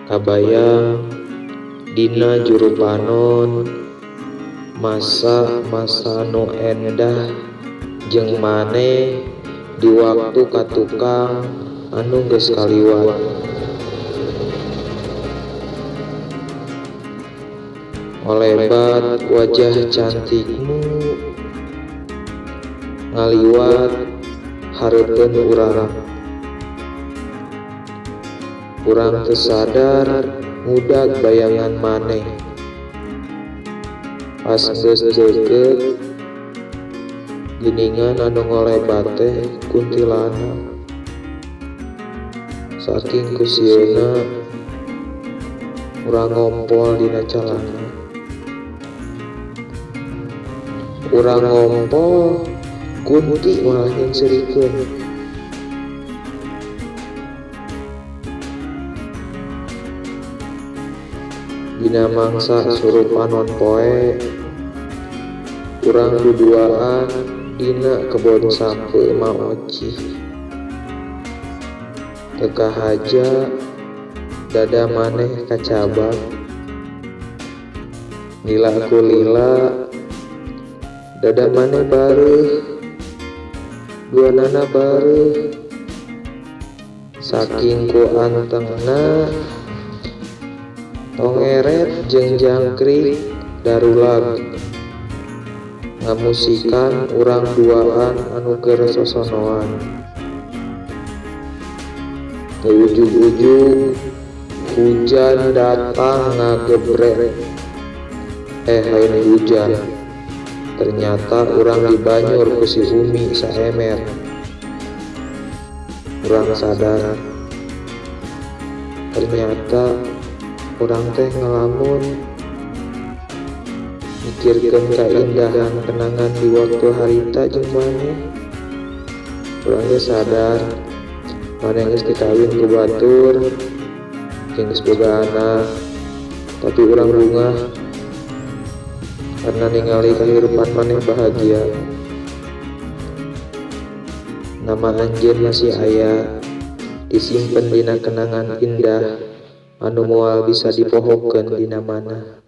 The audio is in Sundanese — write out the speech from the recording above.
Kabayang dina juru panon masa-masa nu endah jeung maneh di waktu ka tukang anu geus kaliwat. Ngolebat wajah cantikmu ngaliwat hareupeun urang. Urang teu sadar ngudag bayangan maneh. Pas geus deukeut geuningan anu ngolebat teh kuntilanak. Saking kusieuna urang ngompol dina calana. Urang ngompol kunti malah nyeungseurikeun. Dina mangsa surup panon poe urang duduaan dina kebon sape Ma Ocih. Teu kahaja dada maneh kacabak. Lila ku lila dada maneh bareuh, duanana bareuh. Saking ku antengna tongeret jeung jangkrik darulag ngamusikan urang duaan anu keur sosonoan. Teu ujug-ujug hujan datang ngagebrek. Lain hujan, ternyata urang dibanyur ku si Umi saemer. Urang sadar ternyata urang teh ngalamun mikirkeun kaindahan kenangan di waktu harita jeung maneh. Urang ge sadar maneh geus dikawin ku batur jeung geus boga anak, tapi urang bungah karena ningali kahirupan maneh bahagia. Nama anjeun masih aya disimpen dina kenangan indah anu moal bisa dipohokeun dina mana.